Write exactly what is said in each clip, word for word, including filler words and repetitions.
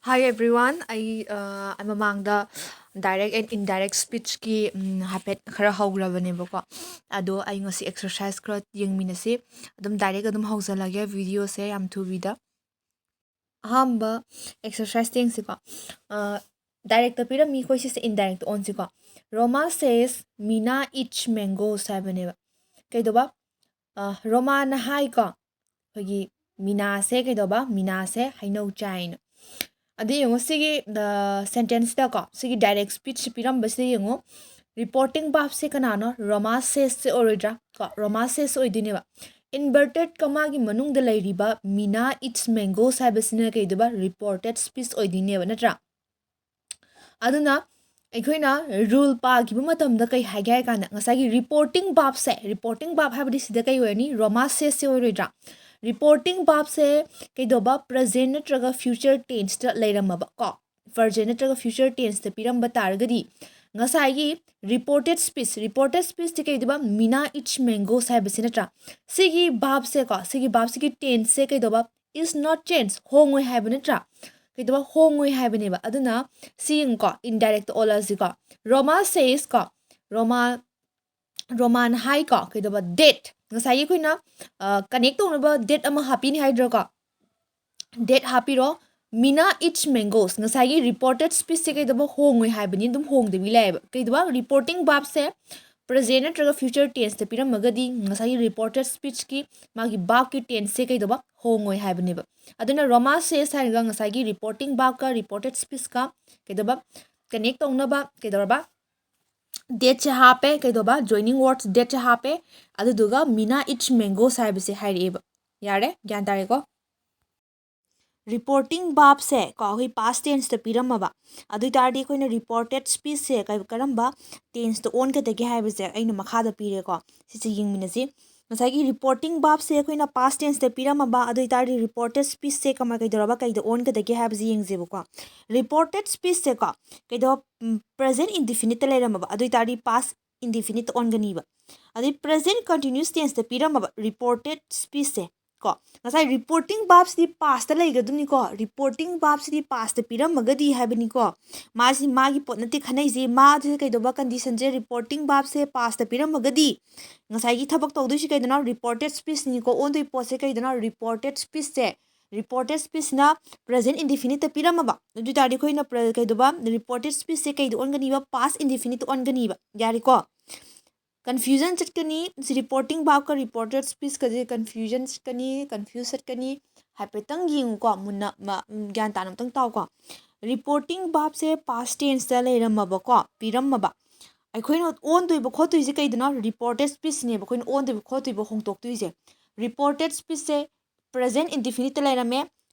Hi everyone, ꯑꯩ ꯑ, ꯃꯃꯥꯡꯗ direct and indirect speechꯀꯤ ꯎꯝ, ꯍꯥꯏꯐꯦꯠ ꯈꯔ ꯍꯧꯈ꯭ꯔꯕꯅꯦꯕꯀꯣ꯫ ꯑꯗꯣ ꯑꯩ ꯉꯁꯤ exercise ꯈꯔ ꯌꯦꯡꯃꯤꯟꯅꯁꯤ꯫ ꯑꯗꯨꯝ direct ꯑꯗꯨꯝ ꯍꯧꯖꯜꯂꯒꯦ videoꯁꯦ ꯌꯥꯝ ꯊꯨꯕꯤꯗ꯫ ꯑꯍꯥꯟꯕ exercise ꯌꯦꯡꯁꯤꯀꯣ꯫ ꯑ, directꯇ ꯄꯤꯔꯝꯃꯤ, ꯑꯩꯈꯣꯏ ꯁꯤꯁꯦ indirectꯇ ꯑꯣꯟꯁꯤꯀꯣ꯫ Roma says, "Mina eats mangoes" ꯍꯥꯏꯕꯅꯦꯕ꯫ ꯀꯩꯗꯧꯕ? ꯑ, ꯔꯣꯃꯥꯅ ꯍꯥꯏꯀꯣ, ꯑꯩꯈꯣꯏꯒꯤ ꯃꯤꯅꯥꯁꯦ ꯀꯩꯗꯧꯕ? ꯃꯤꯅꯥꯁꯦ ꯍꯩꯅꯧ ꯆꯥꯏꯅ꯫ ꯑꯗꯨ ꯌꯦꯡꯉꯣ, ꯁꯤꯒꯤ sentenceꯇꯀꯣ, ꯁꯤꯒꯤ direct speechꯁꯦ ꯄꯤꯔꯝꯕꯁꯤꯗ ꯌꯦꯡꯉꯣ, reporting verbꯁꯦ ꯀꯅꯥꯅꯣ? Roma saysꯁꯦ ꯑꯣꯏꯔꯣꯏꯗ꯭ꯔꯥ? ꯀꯣ, Roma says ꯑꯣꯏꯗꯣꯏꯅꯦꯕ꯫ Inverted commaꯒꯤ ꯃꯅꯨꯡꯗ ꯂꯩꯔꯤꯕ "Mina eats mangoes" ꯍꯥꯏꯕꯁꯤꯅ ꯀꯩꯗꯧꯕ? Reported speech ꯑꯣꯏꯗꯣꯏꯅꯦꯕ, ꯅꯠꯇ꯭ꯔꯥ? ꯑꯗꯨꯅ ꯑꯩꯈꯣꯏꯅ rule ꯄꯥꯈꯤꯕ ꯃꯇꯝꯗ ꯀꯩ ꯍꯥꯏꯒꯦ ꯍꯥꯏ ꯀꯥꯟꯗ, ꯉꯁꯥꯏꯒꯤ reporting verbꯁꯦ, reporting verb ꯍꯥꯏꯕꯗꯤ ꯁꯤꯗ ꯀꯩ ꯑꯣꯏꯔꯅꯤ? Roma saysꯁꯦ ꯑꯣꯏꯔꯣꯏꯗ꯭ꯔꯥ? Reporting verbꯁꯦ ꯀꯩꯗꯧꯕ? Present ꯅꯠꯇ꯭ꯔꯒ future tenseꯇ ꯂꯩꯔꯝꯃꯕ ꯀꯣ, present ꯅꯠꯇ꯭ꯔꯒ future tenseꯇ ꯄꯤꯔꯝꯕ ꯇꯥꯔꯒꯗꯤ, ꯉꯁꯥꯏꯒꯤ reported speech, reported speechꯇꯤ ꯀꯩꯗꯧꯕ? "Mina eats mangoes" ꯍꯥꯏꯕꯁꯤ ꯅꯠꯇ꯭ꯔꯥ? ꯁꯤꯒꯤ verbꯁꯦ ꯀꯣ, ꯁꯤꯒꯤ verbꯁꯤꯒꯤ tenseꯁꯦ ꯀꯩꯗꯧꯕ? Is not change, ꯍꯣꯡꯉꯣꯏ ꯍꯥꯏꯕ ꯅꯠꯇ꯭ꯔꯥ? ꯀꯩꯗꯧꯕ? ꯍꯣꯡꯉꯣꯏ ꯍꯥꯏꯕꯅꯦꯕ꯫ ꯑꯗꯨꯅ ꯁꯤ ꯌꯦꯡꯉꯨꯀꯣ, indirectꯇ ꯑꯣꯜꯂꯛꯑꯁꯤꯀꯣ꯫ Roma saysꯀꯣ, ꯔꯣꯃꯥ, ꯔꯣꯃꯥꯅ ꯍꯥꯏꯀꯣ, ꯀꯩꯗꯧꯕ? That, ꯉꯁꯥꯏꯒꯤ ꯑꯩꯈꯣꯏꯅ connect ꯇꯧꯅꯕ that ꯑꯃ ꯍꯥꯞꯄꯤꯅꯤ ꯍꯥꯏꯗ꯭ꯔꯣꯀꯣ? That ꯍꯥꯞꯄꯤꯔꯣ꯫ "Mina eats mangoes", ꯉꯁꯥꯏꯒꯤ reported speechꯁꯦ ꯀꯩꯗꯧꯕ? ꯍꯣꯡꯉꯣꯏ ꯍꯥꯏꯕꯅꯤ, ꯑꯗꯨꯝ ꯍꯣꯡꯗꯕꯤ ꯂꯩꯌꯦꯕ꯫ ꯀꯩꯗꯧꯕ? Reporting verbꯁꯦ present ꯅꯠꯇ꯭ꯔꯒ future tenseꯇ ꯄꯤꯔꯝꯃꯒꯗꯤ, ꯉꯁꯥꯏꯒꯤ reported speechꯀꯤ ꯃꯥꯒꯤ verbꯀꯤ tenseꯁꯦ ꯀꯩꯗꯧꯕ? ꯍꯣꯡꯉꯣꯏ ꯍꯥꯏꯕꯅꯦꯕ꯫ ꯑꯗꯨꯅ Roma says ꯍꯥꯏꯔꯒ ꯉꯁꯥꯏꯒꯤ reporting verbꯀ reported speechꯀ ꯀꯩꯗꯧꯕ? Connect ꯇꯧꯅꯕ ꯀꯩꯗꯧꯔꯕ? Thatꯁꯦ ꯍꯥꯞꯄꯦ, ꯀꯩꯗꯧꯕ? Joining words thatꯁꯦ ꯍꯥꯞꯄꯦ꯫ ꯑꯗꯨꯗꯨꯒ "Mina eats mangoes" ꯍꯥꯏꯕꯁꯦ ꯍꯥꯏꯔꯛꯑꯦꯕ꯫ ꯌꯥꯔꯦ, ꯒ꯭ꯌꯥꯟ ꯇꯥꯔꯦꯀꯣ? Reporting verbꯁꯦ ꯀꯣ, ꯑꯩꯈꯣꯏ past tenseꯇ ꯄꯤꯔꯝꯃꯕ꯫ ꯑꯗꯨ ꯑꯣꯏ ꯇꯥꯔꯗꯤ ꯑꯩꯈꯣꯏꯅ reported speechꯁꯦ ꯀ-, ꯀꯔꯝꯕ tenseꯇ ꯑꯣꯟꯒꯗꯒꯦ ꯍꯥꯏꯕꯁꯦ ꯑꯩꯅ ꯃꯈꯥꯗ ꯄꯤꯔꯦꯀꯣ꯫ ꯁꯤꯁꯦ ꯌꯦꯡꯃꯤꯟꯅꯁꯤ꯫ ꯉꯁꯥꯏꯒꯤ reporting verbꯁꯦ ꯑꯩꯈꯣꯏꯅ past tenseꯇ ꯄꯤꯔꯝꯃꯕ, ꯑꯗꯨ ꯑꯣꯏ ꯇꯥꯔꯗꯤ reported speechꯁꯦ ꯀꯃꯥꯏ, ꯀꯩꯗꯧꯔꯕ, ꯀꯩꯗ ꯑꯣꯟꯒꯗꯒꯦ ꯍꯥꯏꯕꯁꯦ ꯌꯦꯡꯁꯦꯕꯀꯣ꯫ Reported speechꯁꯦꯀꯣ, ꯀꯩꯗꯧ-, ꯎꯝ, present indefiniteꯇ ꯂꯩꯔꯝꯃꯕ, ꯑꯗꯨ ꯑꯣꯏ ꯇꯥꯔꯗꯤ past indefiniteꯇ ꯑꯣꯟꯒꯅꯤꯕ꯫ ꯑꯗꯩ present continuous tenseꯇ ꯄꯤꯔꯝꯃꯕ reported speechꯁꯦ ꯀꯣ꯫ ꯉꯁꯥꯏ reporting verb ꯁꯤꯗꯤ past ꯇ ꯂꯩꯒꯗꯕꯅꯤꯀꯣ꯫ Reporting verb ꯁꯤꯗꯤ past ꯇ ꯄꯤꯔꯝꯃꯒꯗꯤ ꯍꯥꯏꯕꯅꯤꯀꯣ꯫ ꯃꯥꯁꯤ ꯃꯥꯒꯤ ꯄꯣꯠ ꯅꯠꯇꯦ ꯈꯟꯅꯩꯁꯦ꯫ ꯃꯥꯁꯦ ꯀꯩꯗꯧꯕ condition ꯁꯦ, reporting verb ꯁꯦ past ꯇ ꯄꯤꯔꯝꯃꯒꯗꯤ ꯉꯁꯥꯏꯒꯤ ꯊꯕꯛ ꯇꯧꯗꯣꯏꯁꯤ ꯀꯩꯗꯅꯣ? Reported speech ꯅꯤꯀꯣ꯫ ꯑꯣꯟꯗꯣꯏ ꯄꯣꯠꯁꯦ ꯀꯩꯗꯅꯣ? Reported speech ꯁꯦ꯫ Reported speech ꯁꯤꯅ present indefinite ꯇ ꯄꯤꯔꯝꯃꯕ꯫ ꯑꯗꯨ ꯑꯣꯏ ꯇꯥꯔꯗꯤ ꯑꯩꯈꯣꯏꯅ ꯄ꯭ꯔ-, ꯀꯩꯗꯧꯕ? Reported speech ꯁꯦ ꯀꯩꯗ ꯑꯣꯟꯒꯅꯤꯕ? Past indefinite ꯇ ꯑꯣꯟꯒꯅꯤꯕ꯫ ꯌꯥꯔꯦꯀꯣ? Confusion ꯆꯠꯀꯅꯤ꯫ ꯁꯤ reporting verb ꯀ reported speech ꯀꯁꯦ confusion ꯆꯠꯀꯅꯤ, confuse ꯆꯠꯀꯅꯤ꯫ ꯍꯥꯏꯐꯦꯠꯇꯪ ꯌꯦꯡꯉꯨꯀꯣ, ꯃꯨꯟꯅ, ꯃ-, ꯎꯝ, ꯒ꯭ꯌꯥꯟ ꯇꯥꯅ ꯑꯝꯇꯪ ꯇꯥꯎꯀꯣ꯫ Reporting verb ꯁꯦ past tense ꯇ ꯂꯩꯔꯝꯃꯕꯀꯣ, ꯄꯤꯔꯝꯃꯕ꯫ ꯑꯩꯈꯣꯏꯅ ꯑꯣꯟꯗꯣꯏꯕ ꯈꯣꯠꯇꯣꯏꯁꯦ ꯀꯩꯗꯅꯣ? Reported speech ꯅꯦꯕ ꯑꯩꯈꯣꯏꯅ ꯑꯣꯟꯗꯣꯏꯕ ꯈꯣꯠꯇꯣꯏꯕ ꯍꯣꯡꯗꯣꯛꯇꯣꯏꯁꯦ꯫ Reported speech ꯁꯦ present indefinite ꯇ ꯂꯩꯔꯝꯃꯦ,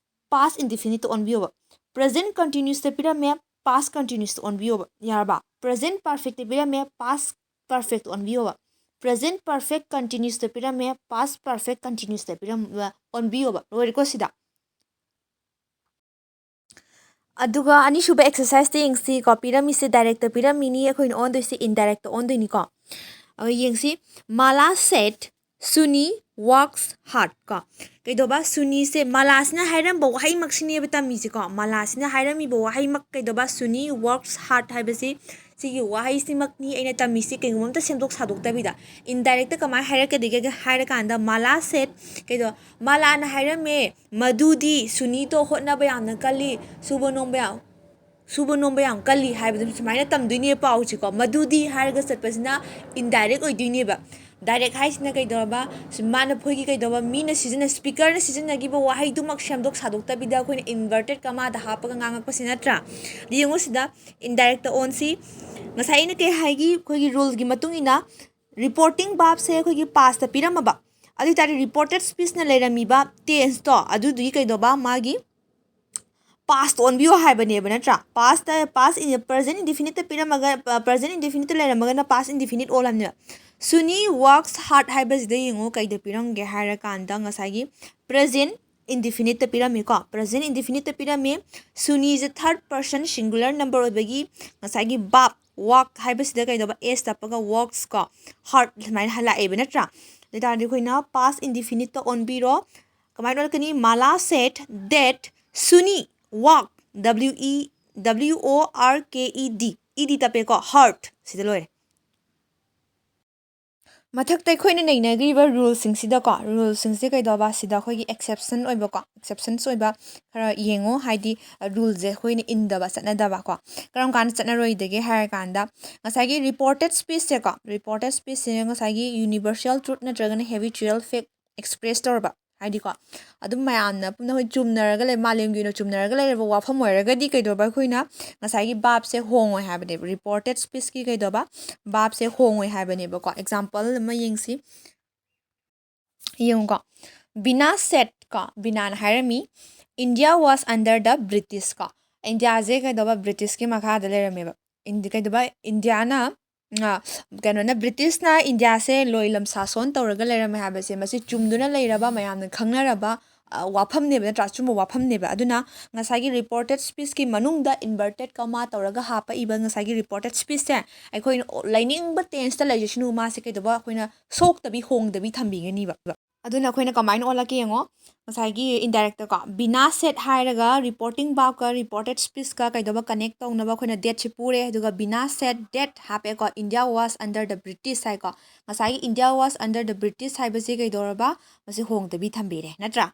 past indefinite ꯇ ꯑꯣꯟꯕꯤꯌꯣꯕ꯫ Present continuous ꯇ ꯄꯤꯔꯝꯃꯦ, past continuous ꯇ ꯑꯣꯟꯕꯤꯌꯣꯕ꯫ ꯌꯥꯔꯕ? Present perfect ꯇ ꯄꯤꯔꯝꯃꯦ, past perfect ꯇ ꯑꯣꯟꯕꯤꯌꯣꯕ꯫ Present perfect continuous ꯇ ꯄꯤꯔꯝꯃꯦ, past perfect continuous ꯇ ꯄꯤꯔꯝ-, ꯑꯣꯟꯕꯤꯌꯣꯕ꯫ ꯂꯣꯏꯔꯦꯀꯣ ꯁꯤꯗ? ꯑꯗꯨꯒ ꯑꯅꯤꯁꯨꯕ exercise ꯇ ꯌꯦꯡꯁꯤꯀꯣ꯫ ꯄꯤꯔꯝꯃꯤꯁꯦ direct ꯇ ꯄꯤꯔꯝꯃꯤꯅꯤ, ꯑꯩꯈꯣꯏꯅ ꯑꯣꯟꯗꯣꯏꯁꯦ indirect ꯇ ꯑꯣꯟꯗꯣꯏꯅꯤꯀꯣ꯫ ꯑ, ꯌꯦꯡꯁꯤ꯫ Mala said, "Suni works hard" ꯀꯣ꯫ ꯀꯩꯗꯧꯕ? ꯁꯨꯅꯤꯁꯦ ꯃꯂꯥꯁꯤꯅ ꯍꯥꯏꯔꯝꯕ ꯋꯥꯍꯩꯃꯛꯁꯤꯅꯦꯕ ꯇꯝꯃꯤꯁꯦꯀꯣ꯫ ꯃꯂꯥꯁꯤꯅ ꯍꯥꯏꯔꯝꯃꯤꯕ ꯋꯥꯍꯩꯃꯛ ꯀꯩꯗꯧꯕ? "Suni works hard" ꯍꯥꯏꯕꯁꯤ ꯁꯤꯒꯤ ꯋꯥꯍꯩꯁꯤꯃꯛꯅꯤ ꯑꯩꯅ ꯇꯝꯃꯤꯁꯤ, ꯀꯩꯒꯨꯝꯕ ꯑꯝꯇ ꯁꯦꯝꯗꯣꯛ ꯁꯥꯗꯣꯛꯇꯕꯤꯗ꯫ Indirect ꯇ ꯀꯃꯥꯏꯅ ꯍꯥꯏꯔꯛꯀꯗꯒꯦ ꯍꯥꯏꯔꯀꯥꯟꯗ, Mala said, ꯀꯩꯗꯣ, ꯃꯂꯥꯅ ꯍꯥꯏꯔꯝꯃꯦ, "ꯃꯗꯨꯗꯤ ꯁꯨꯅꯤꯗꯣ ꯍꯣꯠꯅꯕ ꯌꯥꯝꯅ ꯀꯜꯂꯤ, ꯁꯨꯕ ꯅꯣꯝꯕ ꯌꯥꯝ, ꯁꯨꯕ ꯅꯣꯝꯕ ꯌꯥꯝ ꯀꯜꯂꯤ" ꯍꯥꯏꯕꯗꯨ ꯁꯨꯃꯥꯏꯅ ꯇꯝꯗꯣꯏꯅꯦ ꯄꯥꯎꯁꯤꯀꯣ꯫ "ꯃꯗꯨꯗꯤ" ꯍꯥꯏꯔꯒ ꯆꯠꯄꯁꯤꯅ indirect ꯑꯣꯏꯗꯣꯏꯅꯦꯕ꯫ Direct ꯍꯥꯏꯁꯤꯅ ꯀꯩꯗꯧꯔꯕ? ꯁꯤ ꯃꯥꯅ ꯑꯩꯈꯣꯏꯒꯤ ꯀꯩꯗꯧꯕ? ꯃꯤꯅ ꯁꯤꯖꯤꯟꯅ-, speaker ꯅ ꯁꯤꯖꯤꯟꯅꯈꯤꯕ ꯋꯥꯍꯩꯗꯨꯃꯛ ꯁꯦꯝꯗꯣꯛ ꯁꯥꯗꯣꯛꯇꯕꯤꯗ ꯑꯩꯈꯣꯏꯅ inverted comma ꯗ ꯍꯥꯞꯄꯒ ꯉꯥꯡꯉꯛꯄꯁꯤ ꯅꯠꯇ꯭ꯔꯥ? ꯑꯗꯨ ꯌꯦꯡꯉꯨ ꯁꯤꯗ, indirect ꯇ ꯑꯣꯟꯁꯤ꯫ ꯉꯁꯥꯏ ꯑꯩꯅ ꯀꯩ ꯍꯥꯏꯒꯤ? ꯑꯩꯈꯣꯏꯒꯤ rule ꯒꯤ ꯃꯇꯨꯡ ꯏꯟꯅ reporting verb ꯁꯦ ꯑꯩꯈꯣꯏꯒꯤ past ꯇ ꯄꯤꯔꯝꯃꯕ, ꯑꯗꯨ ꯑꯣꯏ ꯇꯥꯔꯗꯤ reported speech ꯅ ꯂꯩꯔꯝꯃꯤꯕ tense ꯇꯣ ꯑꯗꯨꯗꯨꯒꯤ ꯀꯩꯗꯧꯕ? ꯃꯥꯒꯤ past ꯑꯣꯟꯕꯤꯌꯣ ꯍꯥꯏꯕꯅꯦꯕ, ꯅꯠꯇ꯭ꯔꯥ? Past ꯇ, past in, present indefinite ꯇ ꯄꯤꯔꯝꯃꯒ, ꯑ, present indefinite ꯇ ꯂꯩꯔꯝꯃꯒꯅ past indefinite ꯑꯣꯜꯂꯝꯅꯦꯕ꯫ "Suni works hard" ꯍꯥꯏꯕꯁꯤꯗ ꯌꯦꯡꯉꯣ, ꯀꯩꯗ ꯄꯤꯔꯝꯒꯦ ꯍꯥꯏꯔꯀꯥꯟꯗ ꯉꯁꯥꯏꯒꯤ present indefinite ꯇ ꯄꯤꯔꯝꯃꯤꯀꯣ꯫ Present indefinite ꯇ ꯄꯤꯔꯝꯃꯤ꯫ ꯁꯨꯅꯤꯁꯦ third person singular number ꯑꯣꯏꯕꯒꯤ ꯉꯁꯥꯏꯒꯤ verb work ꯍꯥꯏꯕꯁꯤꯗ ꯀꯩꯗꯧꯕ? S ꯇꯞꯄꯒ works ꯀꯣ, hard ꯁꯨꯃꯥꯏꯅ ꯍꯜꯂꯛꯑꯦꯕ, ꯅꯠꯇ꯭ꯔꯥ? ꯑꯗꯨ ꯑꯣꯏꯇꯥꯔꯗꯤ ꯑꯩꯈꯣꯏꯅ past indefiniteꯇ ꯑꯣꯟꯕꯤꯔꯣ꯫ ꯀꯃꯥꯏꯅ ꯑꯣꯜꯂꯛꯀꯅꯤ? Mala said that Suni walked, W E W O R K E D, ed ꯇꯞꯄꯦꯀꯣ, heard, ꯁꯤꯗ ꯂꯣꯏꯔꯦ꯫ ꯃꯊꯛꯇ ꯑꯩꯈꯣꯏꯅ ꯅꯩꯅꯈ꯭ꯔꯤꯕ ruleꯁꯤꯡꯁꯤꯗꯀꯣ, ruleꯁꯤꯡꯁꯦ ꯀꯩꯗꯧꯕ, ꯁꯤꯗ ꯑꯩꯈꯣꯏꯒꯤ exception ꯑꯣꯏꯕꯀꯣ, exceptions ꯑꯣꯏꯕ ꯈꯔ ꯌꯦꯡꯉꯣ꯫ ꯍꯥꯏꯗꯤ ruleꯁꯦ ꯑꯩꯈꯣꯏꯅ ꯏꯟꯗꯕ, ꯆꯠꯅꯗꯕꯀꯣ꯫ ꯀꯔꯝ ꯀꯥꯟꯗ ꯆꯠꯅꯔꯣꯏꯗꯒꯦ ꯍꯥꯏꯔꯀꯥꯟꯗ, ꯉꯁꯥꯏꯒꯤ reported speechꯁꯦꯀꯣ, reported speechꯁꯦ ꯉꯁꯥꯏꯒꯤ universal truth ꯅꯠꯇ꯭ꯔꯒꯅ habitual fact express ꯇꯧꯔꯕ, ꯍꯥꯏꯗꯤꯀꯣ, ꯑꯗꯨꯝ ꯃꯌꯥꯝꯅ ꯄꯨꯝꯅꯃꯛ ꯆꯨꯝꯅꯔꯒ ꯂꯩ, ꯃꯥꯂꯦꯝꯒꯤ ꯑꯣꯏꯅ ꯆꯨꯝꯅꯔꯒ ꯂꯩꯔꯕ ꯋꯥꯐꯝ ꯑꯣꯏꯔꯒꯗꯤ ꯀꯩꯗꯧꯕ, ꯑꯩꯈꯣꯏꯅ ꯉꯁꯥꯏꯒꯤ ꯚꯥꯞꯁꯦ ꯍꯣꯡꯉꯣꯏ ꯍꯥꯏꯕꯅꯦꯕ꯫ Reported speechꯀꯤ ꯀꯩꯗꯧꯕ, ꯚꯥꯞꯁꯦ ꯍꯣꯡꯉꯣꯏ ꯍꯥꯏꯕꯅꯦꯕꯀꯣ꯫ Example ꯑꯃ ꯌꯦꯡꯁꯤ, ꯌꯦꯡꯉꯨꯀꯣ꯫ ꯕꯤꯅꯥ said ꯀꯣ, ꯕꯤꯅꯥꯅ ꯍꯥꯏꯔꯝꯃꯤ, "India was under the British" ꯀꯣ, ꯏꯟꯗꯤꯌꯥꯁꯦ ꯀꯩꯗꯧꯕ, ꯕ꯭ꯔꯤꯇꯤꯁꯀꯤ ꯃꯈꯥꯗ ꯂꯩꯔꯝꯃꯦꯕ꯫ ꯏꯟꯗꯤ-, ꯀꯩꯗꯧꯕ, ꯏꯟꯗꯤꯌꯥꯅ, ꯑ, ꯀꯩꯅꯣꯅ, ꯕ꯭ꯔꯤꯇꯤꯁꯅ ꯏꯟꯗꯤꯌꯥꯁꯦ ꯂꯣꯏꯂꯝ ꯁꯥꯁꯣꯟ ꯇꯧꯔꯒ ꯂꯩꯔꯝꯃꯦ ꯍꯥꯏꯕꯁꯦ, ꯃꯁꯤ ꯆꯨꯝꯗꯨꯅ ꯂꯩꯔꯕ, ꯃꯌꯥꯝꯅ ꯈꯪꯅꯔꯕ, ꯑ, ꯋꯥꯐꯝꯅꯦꯕ, ꯅꯠꯇ꯭ꯔꯥ? ꯑꯆꯨꯝꯕ ꯋꯥꯐꯝꯅꯦꯕ꯫ ꯑꯗꯨꯅ ꯉꯁꯥꯏꯒꯤ reported speechꯀꯤ ꯃꯅꯨꯡꯗ inverted comma ꯇꯧꯔꯒ ꯍꯥꯞꯄꯛꯏꯕ ꯉꯁꯥꯏꯒꯤ reported speechꯁꯦ ꯑꯩꯈꯣꯏꯅ ꯂꯩꯅꯤꯡꯕ tenseꯇ ꯂꯩꯖꯁꯅꯨ, ꯃꯥꯁꯦ ꯀꯩꯗꯧꯕ, ꯑꯩꯈꯣꯏꯅ ꯁꯣꯛꯇꯕꯤ, ꯍꯣꯡꯗꯕꯤ ꯊꯝꯕꯤꯒꯅꯤꯕ꯫ ꯑꯗꯨꯅ ꯑꯩꯈꯣꯏꯅ ꯀꯃꯥꯏꯅ ꯑꯣꯜꯂꯛꯀꯦ ꯌꯦꯡꯉꯣ꯫ ꯉꯁꯥꯏꯒꯤ indirectꯀꯣ, ꯕꯤꯅꯥ said ꯍꯥꯏꯔꯒ reporting verbꯀ reported speechꯀ ꯀꯩꯗꯧꯕ connect ꯇꯧꯅꯕ ꯑꯩꯈꯣꯏꯅ thatꯁꯤ ꯄꯨꯔꯦ, ꯑꯗꯨꯒ ꯕꯤꯅꯥ said that ꯍꯥꯞꯄꯦꯀꯣ, "India was under the British" ꯍꯥꯏꯀꯣ꯫ ꯉꯁꯥꯏꯒꯤ "India was under the British" ꯍꯥꯏꯕꯁꯤ ꯀꯩꯗꯧꯔꯕ? ꯃꯁꯤ ꯍꯣꯡꯗꯕꯤ ꯊꯝꯕꯤꯔꯦ, ꯅꯠꯇ꯭ꯔꯥ?